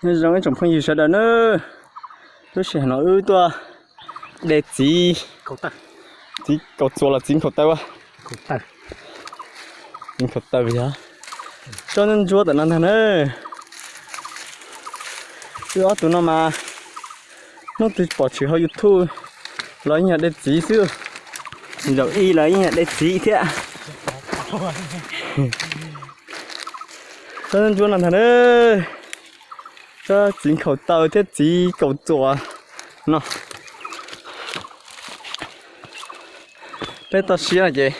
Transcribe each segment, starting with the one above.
Nyob zoo ib tsoom phooj ywg sawv daws na, lub sij hawm no wb tuaj de txiv, txiv kaus txuas los txiv nkhaus taw a? Txiv nkhaus taw yog tsob ntsuab ntsuab tam no ntag na. Wb ob tug no mas hnub twg pom tshwm hauv YouTube los yeej yog de txiv xwb, zaum ib los yeej yog de txiv thiab. Tsob ntsuab ntsuab no ntag na, tsob txiv nkhaus taw thiab txiv kaus txuas no. Peb toj siab no ces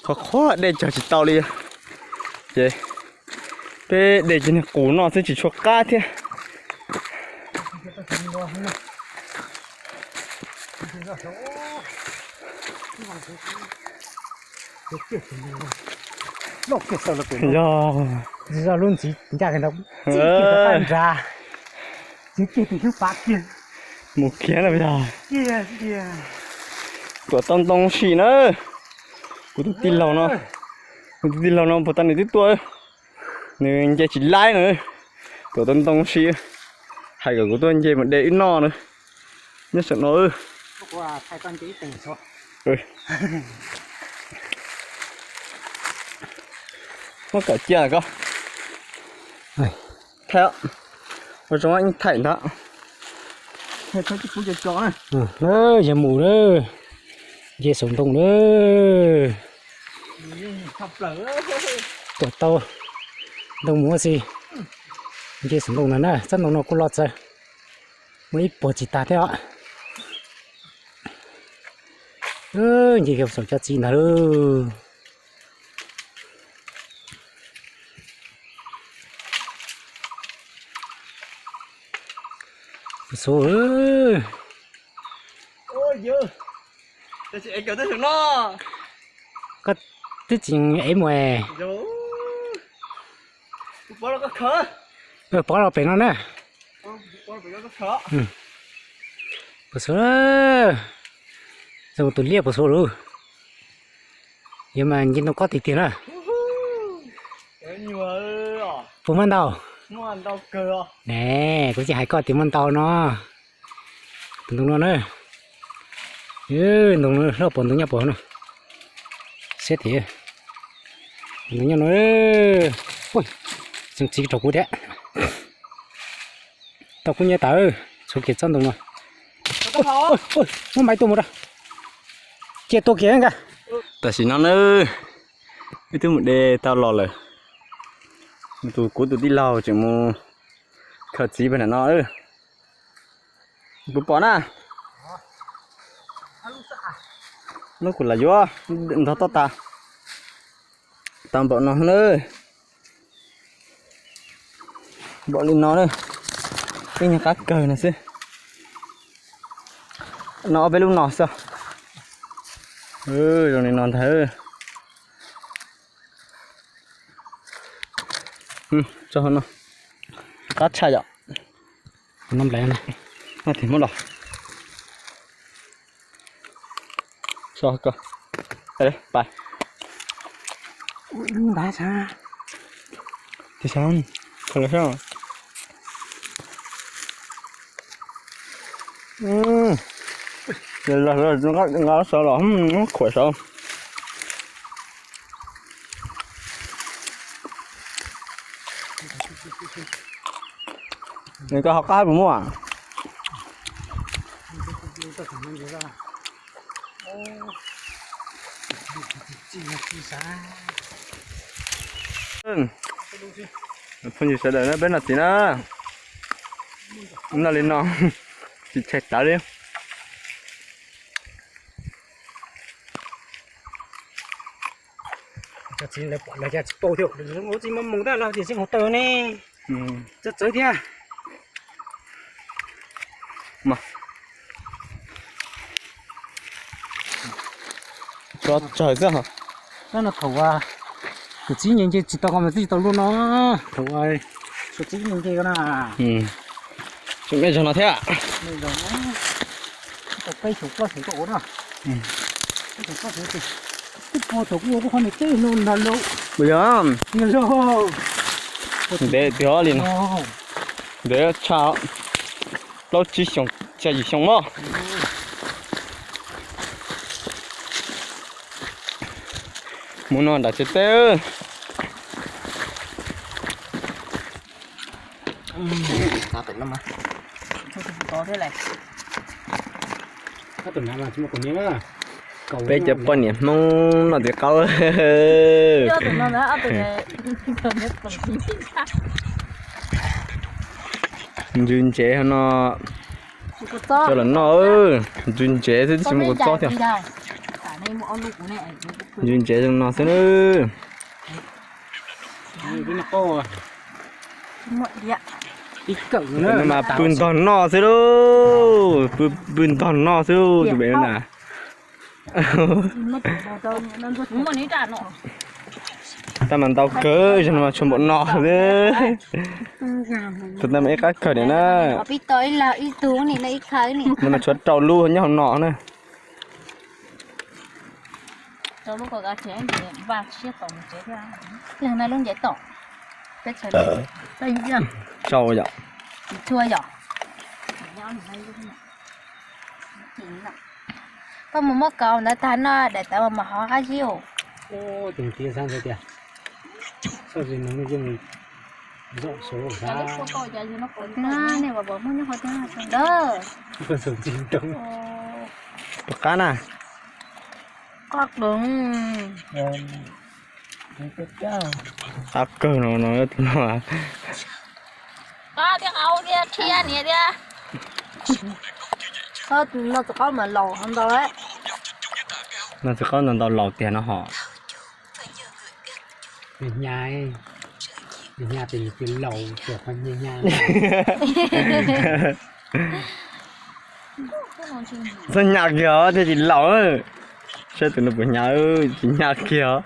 qhov qhuav de cog tsis tau li, ces peb de cov niag qus no xwb tsis tshua qab thiab. Yog, zoj lub ntxiv ncaj nrad, mus kiag na yog. Tuam tau ntoo sim na. Kuv tus tij laug no, kuv tus tij laug no puag ta nws twb tuaj, nws nce tsis laib na. Tuam tau ntoo sim, hais kom kuv tuaj nce mus de wb noj na. Nyob saum no. Muab kom cia ko. Thaij, ua zoo ib thaij ntag. Yog mus lawm, nce saum ntoo lawm. Tuam tau ntoo mus xwb, nce saum ntoo ntag na. Tsob ntoo no kuj loj txawv, muaj ib puag tsis tag thiab os. Nce kiag saum cov txiv ntag lauj. Xuv, koj twb tsis ev mus es. Pov los pem no na. Pov xuv, zoo tus liab pov xuv lauj. Yog mas nce ntoo kob tiag tiag na. Puas muaj ntau? Ne, kuv tsis hais koj tias muaj ntau no. Tus ntoo no na. Ntoo no loj pom ntoo nyob pom no. Siab tiag. Ntoo nyob no. Txiv rau kuv thiab. Tau kuv nyiaj tawm, tshuav kiag tsob ntoo no. Muab maiv tua mus rau. Cia tua kiag nka. Tam sim no na, wb twb mus de tau los lawm. Tus kuv tus tij laug tseem mus khaws txiv pem nram no. Puas pom na? Lub kuv lam yuav ntog toj tas. Tau npaum no na. Npaum li no na. Ib nyuag qab kawg no xwb. No ob peb lub no xwb. Zoo li no ntag. Tso no. Qab tshaj yom. Tig muab los. Tso ko. Pais. Tig sa. Nqa so los khuam saud. Nws koj ho qab puas muaj? Phooj ywg sawv daws na, peb noj txiv na. Noj li no tsis tshaib plab li. Cov txiv lawv pom lawv cas tsis tau thiab, txiv mob moos tab los tias txiv nqaus taw ne. Txawv txawv thiab. Tsawg xwb. Thaum tus txiv nce nce tsis tau ko mas txiv tsis tau luaj no. Thaum tus txiv nce nce ko na. Tseem me zog no thiab. Tau peb xyoos plaub xyoos tuaj ua na. Peb xyoos plaub xyoos tig. Ua yog ntev tiag li no, ntev tshaj plaub tsib xyoos xya yim xyoo mog. Mus no nram tsev teb. Peb cov poj niam Hmoob noj txiv qaub. Ntsws ntsev no, coj los noj, ntsws ntsev xwb tsis muaj kua txob thiab. Ntsws ntsev zoo no xwb na. Mas pw ntog noj xwb lauj, pw ntog noj xwb lauj tus pem na. Tab mas ntau kawg, zaum no mas tshuav npaum no xwb. Tus tab mas ib qab kawg niam na. No mas tshuav rau lub nyob hauv no na. Tsau yom. Koj mus muab kaus ntawd tag no daim tawv mas hov qab zib. Rov qab na. Qab kawg no no. No txiv qaub ntau ntau laus tiag no ho. Txhob nyaj kiag os, thiaj tsis laus. Saib tus no puas hnyav, tsis nyaj kiag os.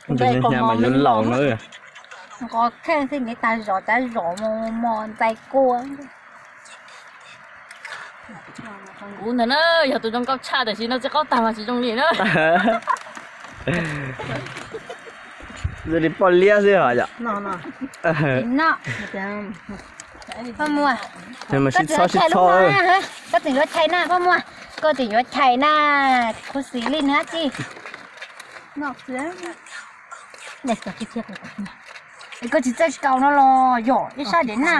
Tus no hnyav mas yuav laus no. Nqos kheej xwb, niv tag zos cav zos mos ntxais kua. Kuv ntag na, yog tus zoo nkauj tshaj tiam sis no txiv qaub tag mas tsis zoo li na. Li poj liab xwb hos yom. Koj tseem yuav chais na, koj tseem yuav chais na, khuv xim li nws dab tsi. Koj tsis txawj kaus no los yog ib sab dev na.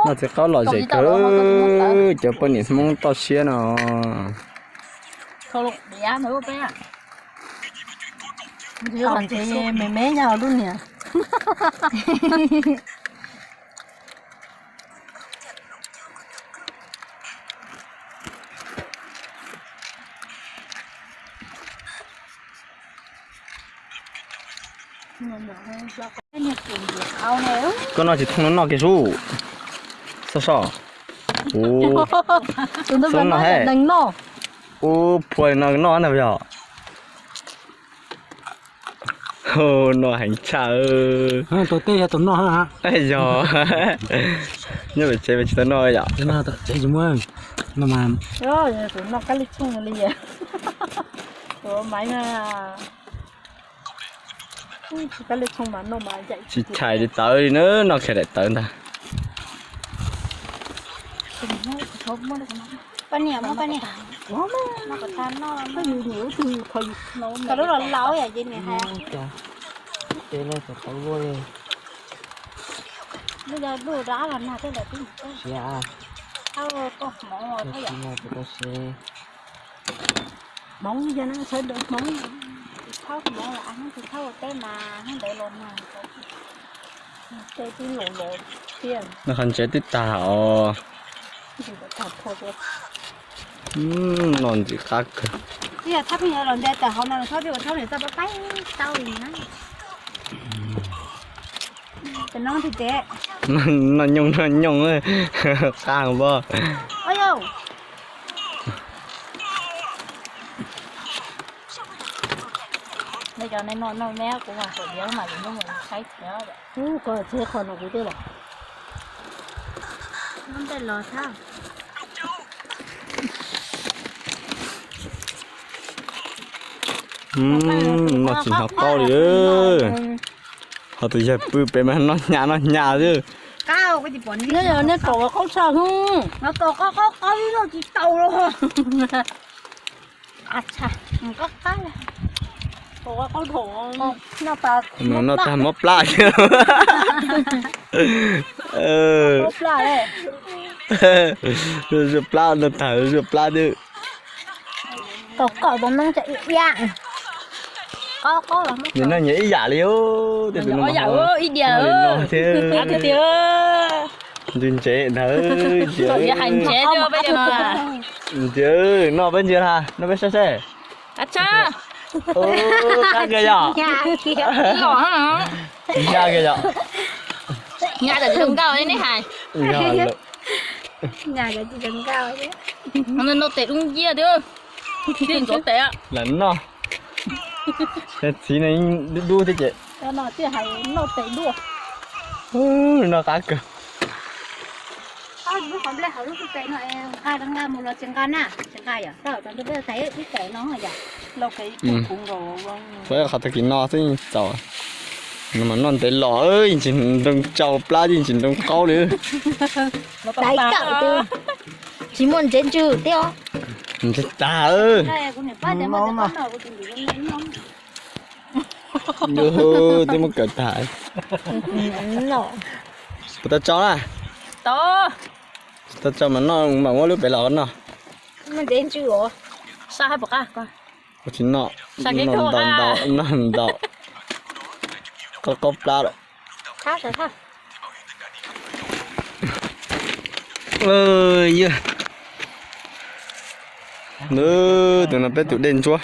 Noj txiv qaub lom zem kawg, cov poj niam Hmoob toj siab no. Me me yog lub niag. Koj noj tsis thooj no noj kiag sub. Soj soj. Ub, phua li no noj ntag yog. Noj heev tshaj. Tus tej yog tus noj. Yog, nyob pem tsev mas tsis tau noj yom. Tsev tsis muaj, no mas. Tus noj kab li tshooj li. Tus maiv na. Tsis chais li tawv li na, noj kiag daim tawv ntag. Poj niam, poj niam. Koj lub los laus yam ces niam hais. Lub yog lub rab los nag tej ntawd twb. Thauj koj hmoov os, thauj yom. Hmoov yog no sawv daws hmoov, tsis thauj hmoov los hnub tsis thauj ua teb mas hnub ntawd los nag. Tej twb los los tiag. Noj qhov ntsev twb tag os. Noj ntxim qab kawg. Twb yog thauj pheej yuav los nte tawm hauv no los thauj pheej ua thauj niam txaj pab paib tau li na. Noj nyooj noj nyooj, qab pob. Ntej cov nej noj noj me kuv mas kuv diav mas kuv noj mus saib thiab. Ub, koj txhib qhov no kuv twb los. Noj ntej los thab. Noj tsis hnov qaub li. Ho tus yawg pw pem mas noj hnyav noj hnyav xwb. Nej yog nej kaum qaub tshaj hnub. Noj tag muab plab kiag. Zuaj plab, noj tag zuaj plab twb. Nyias noj nyias ib yam li. Tej tus no thiab. Ntsev ntsev ntawd. Ntsev, noj peb ntsev ha, noj peb saib seb. Qab kiag yom. Ntsev kiag yom. Noj tes dub nciab twb. Lam noj. Txiv no dub dub thiab ces. Noj qab kawg. Qhov tag kis no xwb txaus. No mas noj ntev los yeej tsis nroo tsau plab yeej tsis nroo qaub li. Tsis muaj ntsev ntsws thiab. Ntsev tag. Twb muab kawm tag. Puas tau tsau na? Tsis tau tsau mas noj mam muab lub pem los noj. Ua tsis noj, noj ntau ntau, qaub qaub plab lawm. Yog, tus no peb tus dej ntsuab.